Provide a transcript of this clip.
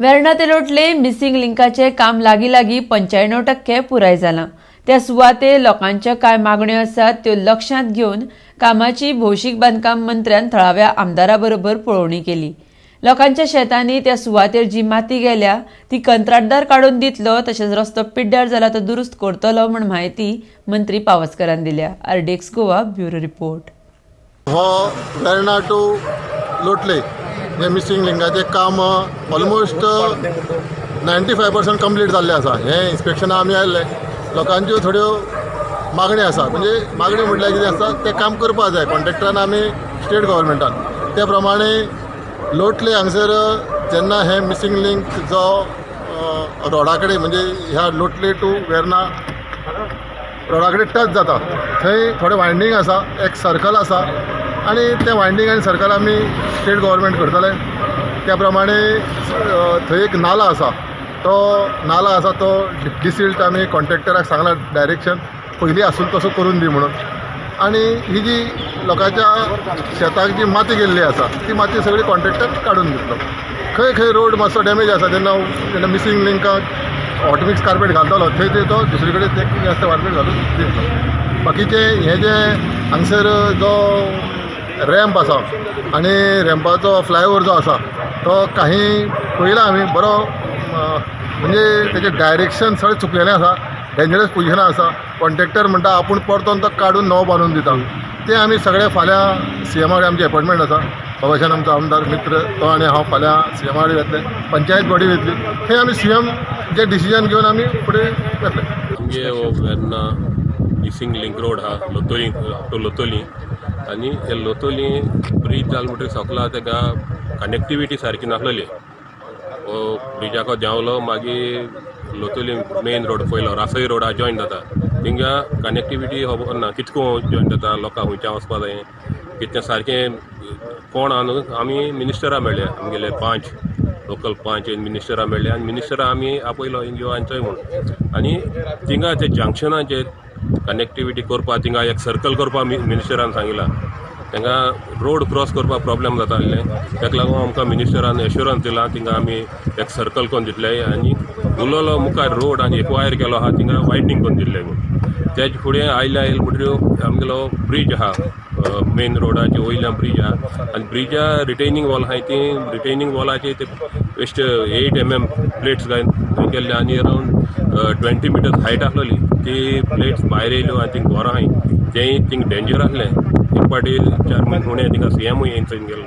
वेर्णा ते लोटले मिसिंग लिंकाचें काम लागीं लागीं 95% पुराय जालां. त्या सुवातेर लोकांच्यो कांय मागण्यो आसात त्यो लक्षांत घेवन कामाची भौशीक बांदकाम मंत्र्यान थळाव्या आमदारा बरोबर पळोवणी केली. लोकांच्या शेतांनी त्या सुवातेर जी माती गेल्या ती कंत्राटदार काडून दितलो, तशेंच रस्तो पिड्ड्यार जाला तो दुरुस्त करतलो म्हूण म्हायती मंत्री पावसकरान दिल्या. RDX Goa, bureau report. हो वेर्णा टू लोटले हे मिसिंग लिंकाचें काम ऑलमोस्ट 95% कंप्लीट जाल्लें आसा. हें इन्स्पेक्शना आमी आयिल्ले. लोकांच्यो थोड्यो मागण्यो आसा, म्हणजे मागण्यो म्हटल्यार कितें आसता, तें काम करपाक जाय कॉन्ट्रेक्टरान आमी स्टेट गव्हर्मेंटान. ते प्रमाणे लोटले हांगसर जेन्ना हें मिसिंग लिंक जो रोडा कडेन, म्हणजे ह्या लोटले टू वेर्ना रोडा कडेन टच जाता, थंय थोडें वायंडींग आसा, एक सर्कल आसा आनी तें वायंडींग आनी सर्कल आमी स्टेट गव्हर्मेंट करतले. त्या प्रमाणे थंय एक नाला आसा, तो नाला आसा तो डिसिल्ट आमी कॉन्ट्रॅक्टराक सांगला, डायरेक्शन पयलीं आसून तसो करून दी म्हणून. आनी ही जी लोकांच्या शेताक जी माती गेल्ली आसा ती माती सगळी कॉन्ट्रॅक्टर काडून दितलो. खंय खंय रोड मातसो डॅमेज आसा, तेन्ना जेन्ना मिसिंग लिंकाक हॉटमिक्स कार्पेट घालतलो थंय थंय तो दुसरे कडेन ते जास्त कार्पेट घालून दितलो. बाकीचे हे जे हांगसर जो रॅम्प आसा आनी रॅम्पाचो फ्लायओवर जो आसा तो काही पळयला आमी बरो, म्हणजे तेजें डायरेक्शन सगळें चुकलेलें आसा, डेंजरस पोजिशनां आसा. कॉन्ट्रॅक्टर म्हणटा आपूण परतोन तो काडून नवो बांदून दिता. ते आमी सगळे फाल्यां सीएमा कडेन आमची एपॉयंटमेंट आसा. बाबाशान आमचो आमदार मित्र, तो आनी हांव फाल्यां सीएमा कडेन वतले, पंचायत बॉडी वयतली, थंय आमी सीएम जे डिसिजन घेवन आमी फुडें वतले. आमगे हो वेर्ना मिसिंग लिंक रोड आहा, लोतोली टू लोतोली. आनी हे लोतोली ब्रीज जाल म्हणटकीर सोकला तेका कनेक्टिविटी सारकी नासलेली. हो ब्रिजाको देंवलो, मागीर लोतोली मेन रोड पयलो रासय रोडा जॉयन जाता, थिंगा कनेक्टिविटी खबर ना कितको जॉयन जाता, लोकांक खुंयच्यान वचपा जाय कितें सारकें कोण आहा न्हू. आमी मिनिस्टरा मेळ्ळे, आमगेले पांच लोकल पांच मिनिस्टरा मेळ्ळे आनी मिनिस्टरा आमी आपयलो हिंग यो आनी चोय म्हूण. आनी थिंगा ते जंक्शनाचेर कनेक्टिविटी करपा थिंगा एक सर्कल करपा मिनिस्टरान सांगिलां. तांकां रोड क्रॉस करपाक प्रॉब्लेम जाता आसलें, ताका लागून आमकां मिनिस्टरान एश्योरन्स दिलां, थिंगा आमी एक सर्कल करून दितले आनी उरलेलो मुखार रोड आनी एक्वायर केलो आहा थिंगा वायडनींग करून दितले म्हूण. तेज फुडें आयले आयले म्हणटरीर आमगेलो ब्रीज आहा, मेन रोडाचे वयल्यान ब्रीज आहा आनी ब्रिजा रिटेनिंग वॉल आहाय, ती रिटेनिंग वॉलाचे ते बेश्ट 8 mm प्लेट्स घालून केल्ले आनी अरावंड 20 मिटर्स हायट आसलेली. ती प्लेट्स भायर येयल्यो आनी थिंग घरां आहाय, तेंय थिंग डेंजर आसलें. एक फावटी 4 म्हयने फुडें थिंगा सीएमूय येवन थंय गेल्लो.